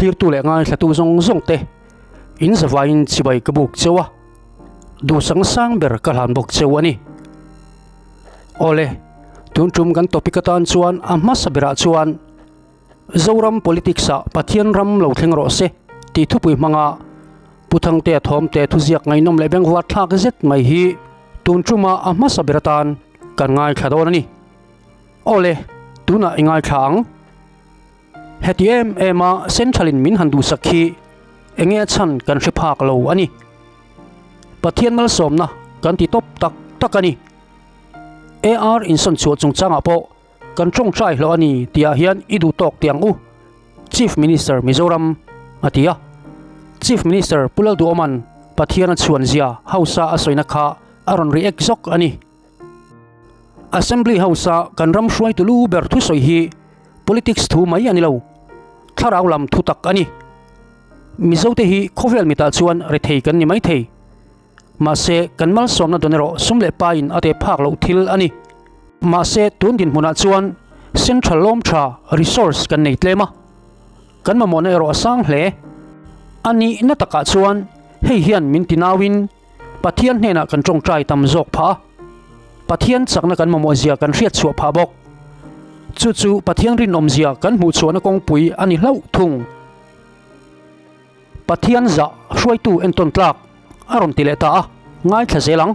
Thlirtu leh ngaithlatu zawng zawng te in zavaiin chibai ka buk cheu a, duhsakna sang ber ka hlan bawk cheu a ni. Awle, tun tum kan topic atan chuan a hmasa berah chuan Zoram politics ah Pathian ram lo thleng rawh se tih thupui hmanga Pu Thangtea Thawmte thuziak ngaihnawm leh bengvar thlak zet mai hi tun tuma a hmasa ber atan kan ngaithla dawn a ni. Awle, tunah i ngaithla ang. Heti em em a Central in min han duhsak hi enge a chhan kan hre phak lo a ni. Pathian malsawmna kan ti tawp tak tak a ni. AR insawn chhuah chungchangah pawh kan tawngtai hlawh a ni tihah hian i duh tawk teh ang u, Chief Minister Mizoram a ti a. Chief Minister Pu Lalduhawma'n Pathian a chhuan zia House-a a sawina kha a rawn react zawk a ni. Assembly House-a kan ram hruaitu lu ber thusawi hi politics thu mai a ni lo, thlarau lam thu tak a ni. Mizote hi khawvel mitah chuan rethei kan ni maithei. Mahse, kan malsawmna dawn erawh sum leh pain a teh phak loh thil a ni. Mahse, tun dinhmunah chuan Central lawm tha resource kan nei tlem a, kan mamawhna erawh a sang hle. A nihna takah chuan hei hian min tinauin Pathian hnenah kan tawngtai tam zawk phah a, Pathian chakna kan mamawh zia kan hriat chhuah phah bawk. Chu chu Pathian rinawm zia kan hmuh chhuahna kawngpui a ni hlauh thung. Pathian zah hruaitu entawn tlak a rawn ti leh ta a, ngaithla zel ang.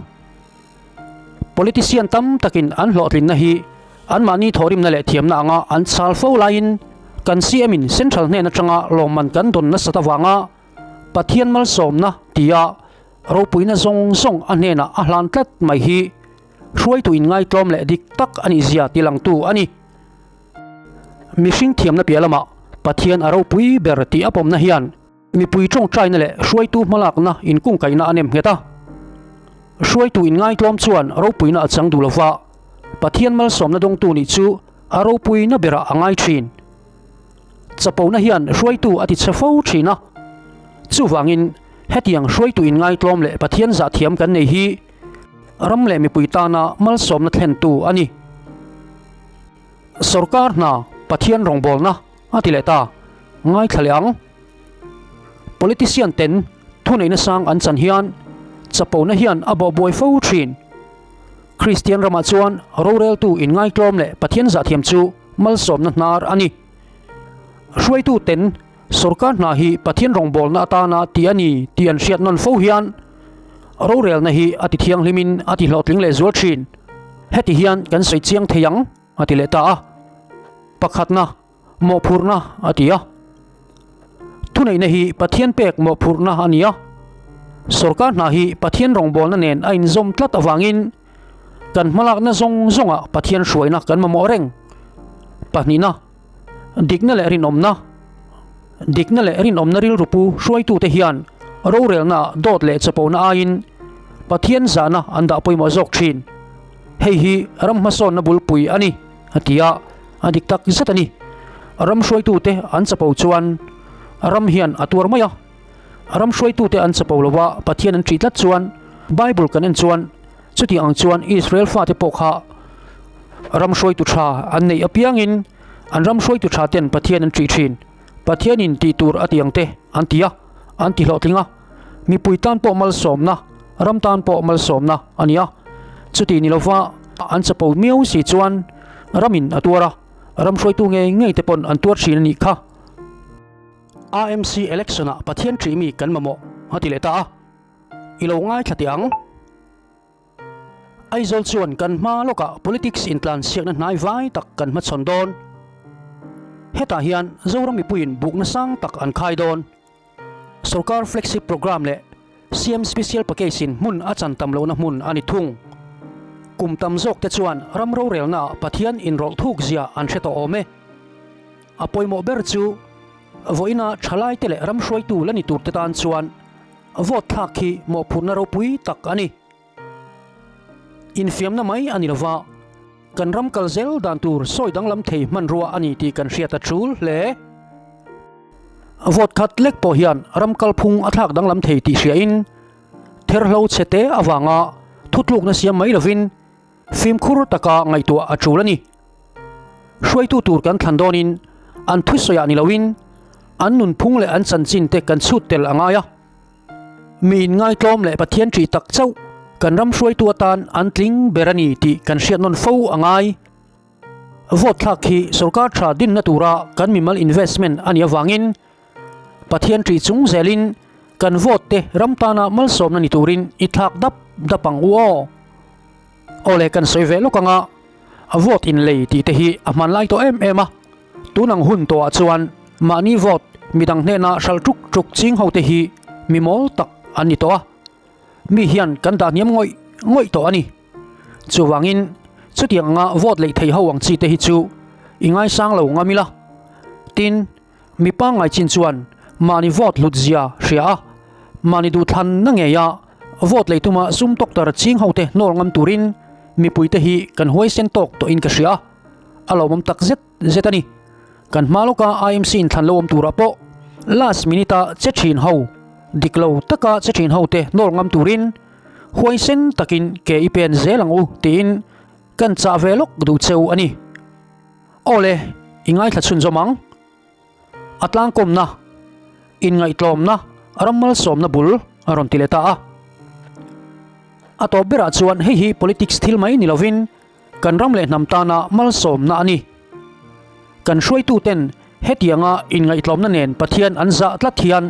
Politician tam takin an hlawhtlinna hi anmahni thawhrimna leh thiamna anga an chal fo laiin kan CM in Central hnen atanga lawmman kan dawn nasat avanga Pathian malsawmna tia ropuina zawng zawng a hnenah a hlan tlat mai hi hruaitu inngaitlawm leh dik tak a nih zia tilangtu a ni. Mihring thiamna piah lamah Pathian a ropui ber tih a pawmna hian mipui tawngtaina leh hruaitu hmalakna inkungkaihna a nem nghet a. Hruaitu inngaitlawm chuan ropuina a chang duh lova, Pathian malsawmna dawngtu nih chu a ropuina berah a ngai thin. Chapona hian hruaitu a ti chhe fo thin a, chuvangin hetiang hruaitu inngaitlawm leh Pathian zahthiam kan nei hi ram leh mipui tana malsawmna thlentu a ni. Sorkar hna Pathian rawngbawlna a ti leh ta, ngaithla leh ang. Politician ten thuneihna sang an chan hian chapona hian a bawhbuai fo thin. Kristian ramah chuan roreltu inngaitlawm leh Pathian zahthiam chu malsawmna hnar a ni. Hruaitu ten sorkar hna hi Pathian rawngbawlna atana tih a ni tih an hriat nawn fo hian rorelna hi a ti thianghlimin a ti hlawhtling leh zual thin. Heti hian kan sawi chiang thei ang a ti leh ta a. Pakhatna, mawhphurhna a ti a. Thuneihna hi Pathian pek mawhphurhna a ni a. Sorkar hna hi Pathian rawngbawlna nen a inzawm tlat avangin kan hmalakna zawng zawngah Pathian hruaina kan mamawh reng. Pahnihna, dikna leh rinawmna. Dikna leh rinawmna rilru pu hruaitute hian rorelnaah dawt leh chapona aiin Pathian zahna an dah pawimawh zawk thin. Hei hi ram hmasawnna bulpui a ni, a ti a, a dik tak zet a ni. Ram hruaitute an chapo chuan ram hian a tuar mai a. Ram hruaitute an chapo lo va, Pathian an ṭih tlat chuan Bible kan en chuan chuti ang chuan Israel fate pawh kha ram hruaitu ṭha an neih apiangin an ram hruaitu ṭha ten Pathian an ṭih ṭhin. Pathianin tih tur a ti ang te an ti a, an ti hlawhtling a. Mipui tan pawh malsawmna, ram tan pawh malsawmna a ni a. Chuti ni lova an chapo miau si chuan ramin a tuar a, ram hruaitu ngei ngei te pawn an tuar thin a nih kha. AMC election-ah Pathian ṭih mi kan mamawh a ti leh ta a, i lo ngaithla teh ang. Aizawl chuan kan hma lawkah politics intlansiakna hnai vai tak kan hmachhawn dawn. Hetah hian Zoram mipuiin bukna sang tak an khai dawn. Sorkar flagship programme leh CM Special Package in hmun a chan tam lohna hmun a ni thung. Kum tam zawk te chuan ram rorelnaah Pathian inrawlh thuk zia an hre tawh awm e. A pawimawh ber chu vawiina thalaite leh ram hruaitu la ni turte tan chuan vote thlak hi mawhphurhna ropui tak a ni. Infiamna mai a ni lova, kan ram kal zel dan tur sawi danglam thei hmanrua a ni tih kan hriat a tul hle. Vote khat lek pawh hian ram kalphung a thlak danglam thei tih hriain therhlo chhe te avanga thutlukna siam mai lovin fimkhur taka ngaihtuah a tul a ni. Hruaitu tur kan thlan dawnin an thusawiah ni loin. An nunphung leh an chanchin te kan chhut tel a ngai a. Mi inngaitlawm leh Pathian ṭih tak chauh kan ram hruaitu atan an tling ber a ni tih kan hriat nawn fo a ngai. Vote thlak hi sorkar tha dinna tura kan mimal investment a nih avangin Pathian ṭih chung zelin kan vote te ram tana malsawmna ni turin i thlak dap dap ang u aw. Aw le kan sawi ve lawk anga vote inlei tih te hi a hmanlai tawh em em a. Tun ang hun tawhah chuan mahni vote midang hnena hral ṭuk ṭuk ching ho te hi mi mawl tak an ni tawh a, mi hian kan dah hniam ngawih ngawih tawh a ni. Chuvangin chutiang anga vote lei thei ho ang chi te hi chu i ngaisang lo ngam ila. Tin, mi pangngai chin chuan mahni vote hlut zia hria a, mahni duhthlanna ngeia vote lei tuma sum tawktar ching ho te hnawl ngam turin mipuite hi kan huaisen tawk tawhin ka hria a. A lawmawm tak zet zet a ni. Kan hma lawka IMC inthlan lo awm turah pawh last minute a che thin ho, dik lo taka che thin ho te nawr ngam turin huaisen takin ke i pen zel ang u tiin kan chah ve lawk duh cheu a ni. Awle, i ngaithla chhunzawm ang. A tlangkawmna, inngaihtlawmna, ram malsawmna bul a rawn ti leh ta a. A tawp berah chuan hei hi politics thil mai ni lovin, Kan ram leh hnam tana malsawmna a ni. Kan hruaituten hetianga inngaihtlawmna nen Pathian an zah tlat hian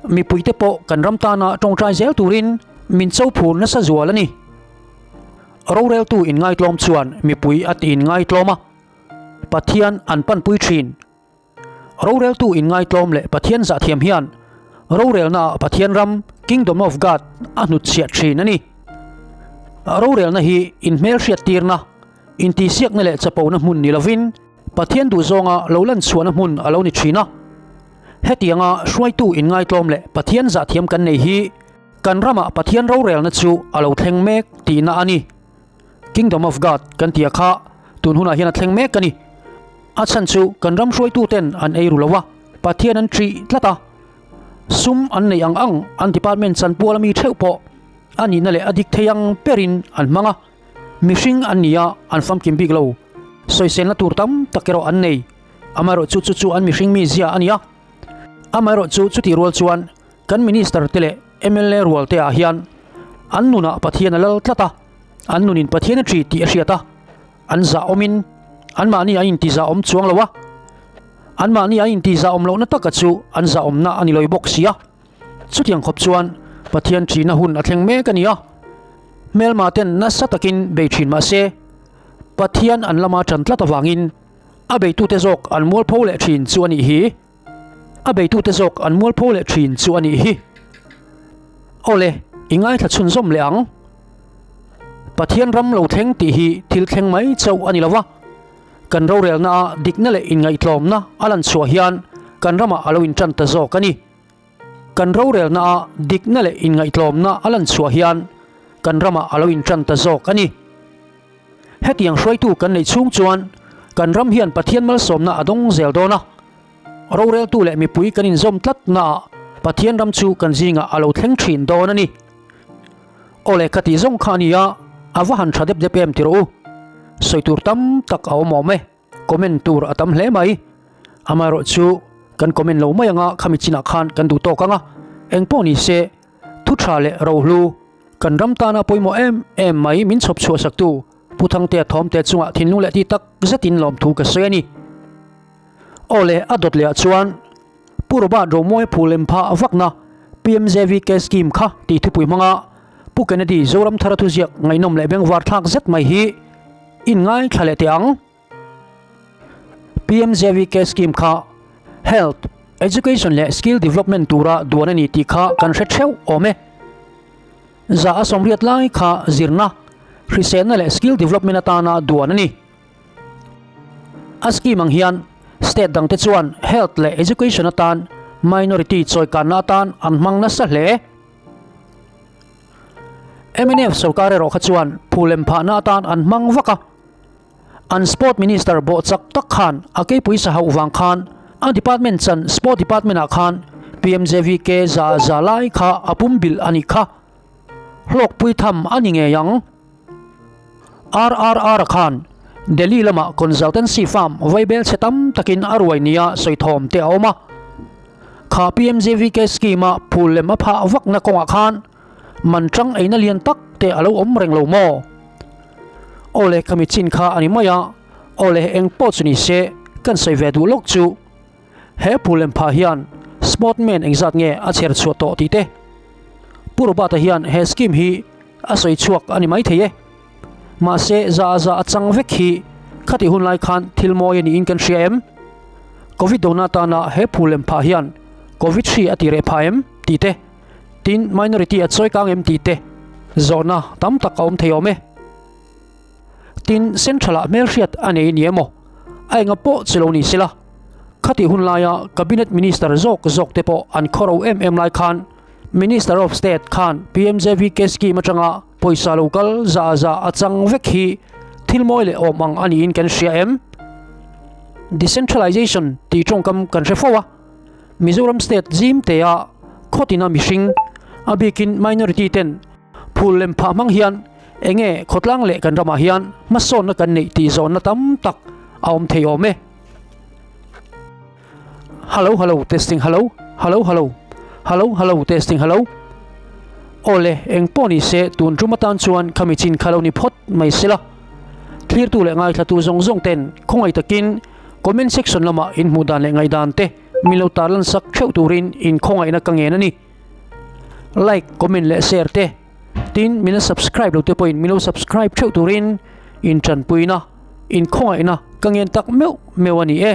mipuite pawh kan ram tana tawngtai zel turin min cho phur nasa zual a ni. Roreltu inngaitlawm chuan mipui a ti inngaitlawm a, Pathian an panpui thin. Roreltu inngaitlawm leh Pathian zahthiam hian rorelnaah Pathian ram, Kingdom of God, a hnutchhiah thin a ni. Rorelna hi inhmelhriattirna, intihsiakna leh chapona hmun ni lovin Pathian duhzawnga lo lanchhuahna hmun a lo ni thin a. Hetianga hruaitu inngaitlawm leh Pathian zahthiam kan nei hi kan ramah Pathian rorelna chu a lo thleng mek tihna a ni. Kingdom of God kan tia kha tun hunah hian a thleng mek a ni. A chhan chu kan ram hruaituten an ei ru lo a, Pathian an ṭih tlat a. Sum an neih ang ang an department chanpual ami theuh pawh a nihna leh a dik thei ang perin an hmang a. Mihring an ni a, an famkim bik lo. Sawiselna tur tam tak erawh an nei. Amaherawhchu chu chu an mihring mizia a ni a. Amaherawhchu chutih rual chuan kan minister te leh mla rual te ah hian an nunah Pathian a lal tlat a, an nunin Pathian a ṭi tih a hriat a, an zah awmin anmahni an intizah awm chuang lo a, anmahni an intizah awm lohna taka chu an zah awmna a ni lawi bawk si a. Chutiang khawp chuan Pathian ṭihna hun a thleng mek a ni a, hmelma ten nasa takin bei ṭhin mah se Pathian an lama ṭan tlat avangin a beitute zawk an mualpho leh ṭhin chu a nih hi. A beitute zawk an mualpho leh thin chu a nih hi. Awle, i ngaithla chhunzawm leh ang. Pathian ram lo thleng tih hi thil thleng mai chauh a ni lo va, kan rorelnaah dikna leh inngaihtlawmna a lan chhuah hian kan ramah a lo intan ta zawk a ni. Kan rorelnaah dikna leh inngaihtlawmna a lan chhuah hian kan ramah a lo intan ta zawk a ni. Hetiang hruaitu kan neih chhung chuan kan ram hian Pathian malsawmna a dawng zel dawn a. Roreltu leh mipui kan inzawm tlat naah Pathian ram chu kan zingah a lo thleng thin dawn a ni. Aw le ka tih zawng kha a ni a, a va han tha dep dep em ti rawh u. Sawi tur tam tak a awm awm e, comment tur a tam hle mai. Amaherawhchu kan comment lo mai anga khami chinah khan kan duh tawk ang a, engpawh ni se thu tha leh rohlu kan ram tana pawimawh em em mai min chhawp chhuah saktu Pu Thangtea Thawmte chungah thinlung leh ti tak zetin lawmthu ka sawi a ni. Aw le, a dawt leh ah chuan Pu Robert Romawia phu lem pha vakna PMJVK scheme kha tih thupui hmanga Pu Kennedy Zoramthara thuziak ngaihnawm leh bengvar thlak zet mai hi in ngaithla leh teh ang. PMJVK scheme kha Health, Education leh Skill Development tura duan a ni tih kha kan hre theuh awm e. Za a sawmriat lai kha zirna, hriselna leh skill development atana duan a ni. A scheme ang hian state dangte chuan health leh education atan minority chawikanna atan an hmang nasa hle. Mnf sorkar erawh kha chuan phulem phahna atan an hmang vak a. An sport minister bawh chak tak khan a keipui sa hauh vang khan a department chan sport department ah khan PMJVK za za lai kha a pumbilh a nih kha. Hlawkpui tham a ni ngei ang. RRR khan Delhi lama consultancy firm vaibel chhe tam takin a ruai nia sawi thawm te a awm a. Kha PMJVK scheme a phul lem a phah vakna kawngah khan man tang eina lian tak te a lo awm reng lo maw? Awle khami chin kha a ni mai a, awle eng pawh chu ni se kan sawi ve duh lawk chu. He phul lem phah hian sportman engzat nge a chher chhuah tawh tih te. Pu Robert-a hian he scheme hi a sawi chhuak a ni maithei e. Mahse, za a za a chang vek hi khatih hun lai khan thil mawi a niin kan hria em? Covid dona atana he phul lem phah hian Covid hri a ti reh phah em? tih te, tin minority a chawi kang em tih te zawhna tam tak a awm thei awm e. Tin, Central-ah hmelhriat a nei ni emaw, a enga pawh chi lo ni sela, khatih hun laia Cabinet Minister zawk zawk te pawh an khawro em em lai khan Minister of State khan PMJVK scheme atanga pawisa lo kal za za a chang vek hi thil mawi leh awm ang a niin kan hria em? Decentralization tih tawngkam kan hre fo a, Mizoram state zim te a khawtina mihring, a bikin minority ten phul lem phah hmang hian enge khawtlang leh kan ramah hian hmasawnna kan neih tih zawnna tam tak a awm thei awm e. Hello hello testing hello hello hello hello hello testing hello Awle eng pawh ni se tun tum atan chuan khami chin kha lo ni phawt mai sela Thlirtu leh ngaithlatu zawng zawng ten khawngaih takin comment section lamah in hmuh dan leh ngaihdan te min lo tarlan sak theuh turin in khawngaihna ka ngen a ni. Like, comment leh share te tin min la subscribe lo te pawhin min lo subscribe theuh turin in tanpuina in khawngaihna ka ngen tak meuh meuh a ni e.